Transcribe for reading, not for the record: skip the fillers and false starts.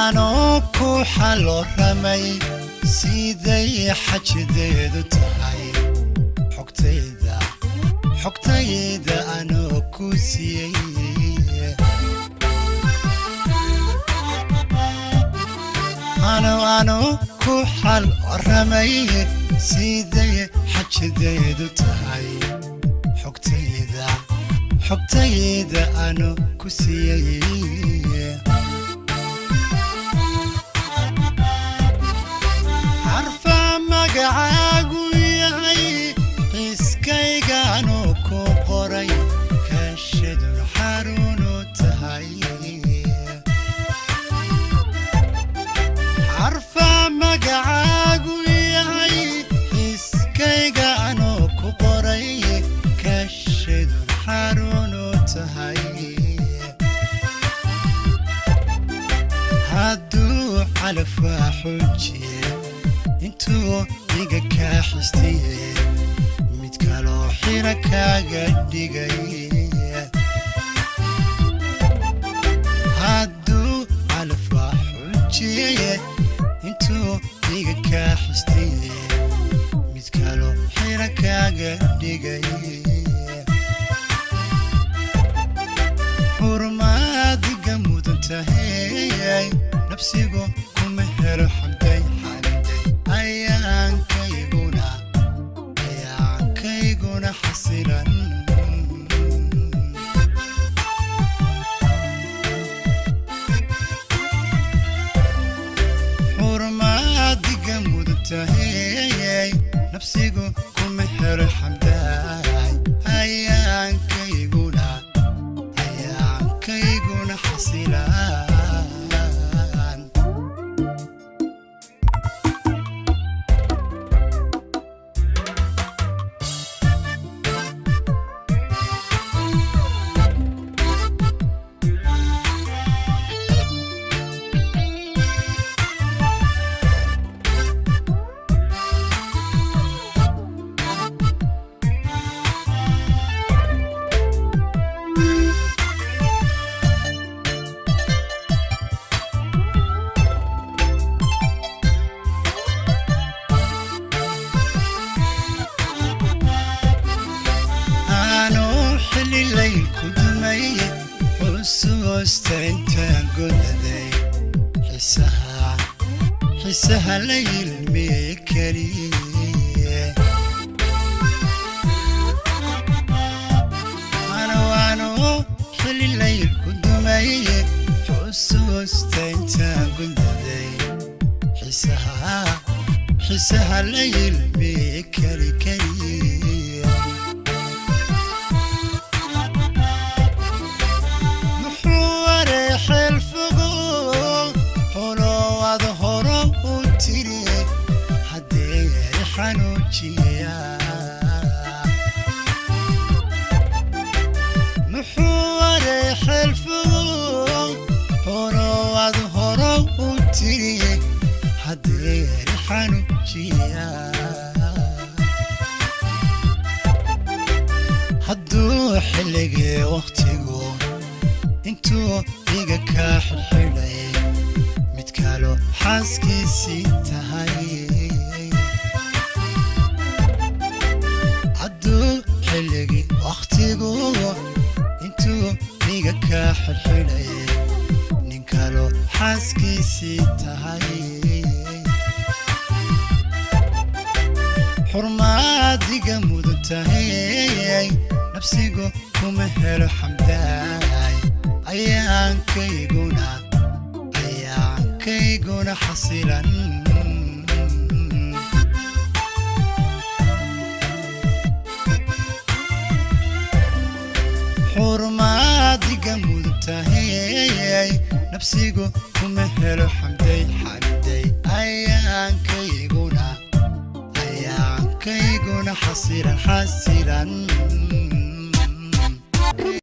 Anoo ku xaloramay siday xajideedu tahay xogtayda xogtayda anoo ku siiyey ano ku xaloramay siday xajideedu tahay xogtayda xogtayda anoo ku siiyey magacaagu yahay xiskaygaanu ku qoray kaashadun xarunu tahay xarfa magacaagu yahay xiskaygaanu ku qoray kaashadun xarunu tahay hadduu calafaa xujiye intuu iga kaa xistiye mid kaloo xira kaaga dhigay hadduu calafaa xujiye intuu iga kaa xistiye mid kaloo xira kaaga dhigay xurmaadiga mudan tahay nafsigu kuma helo xamday ayaankayguna xasilan xurmaadiga mudan tahay nafsigu kuma helo xamdaay ayaankayguna xasilan. Xusuusta intaan godaday xisaha la ilmiyey keliye ano xilli layl ku dumay xusuusta intaan godaday xisaha la ilmiyey keli keliye muxuu wareexel fogow horowaad horo u tiri haddee xanuujiya hadduu xilligii wakhtigu intuu iga kaa xidxidhay mid kaloo xaaskiisii tahay hadduu xilligii wakhtigu intuu iga kaa xidxidhay nin kaloo xaaskiisii tahay xurmaadiga mudan tahay nafsigu kuma helo xamdaay ayaankayguna xasilan. Xurmaadiga mudan tahay nafsigu kuma helo xamday xamday ayaankayguna xasilan xasilan.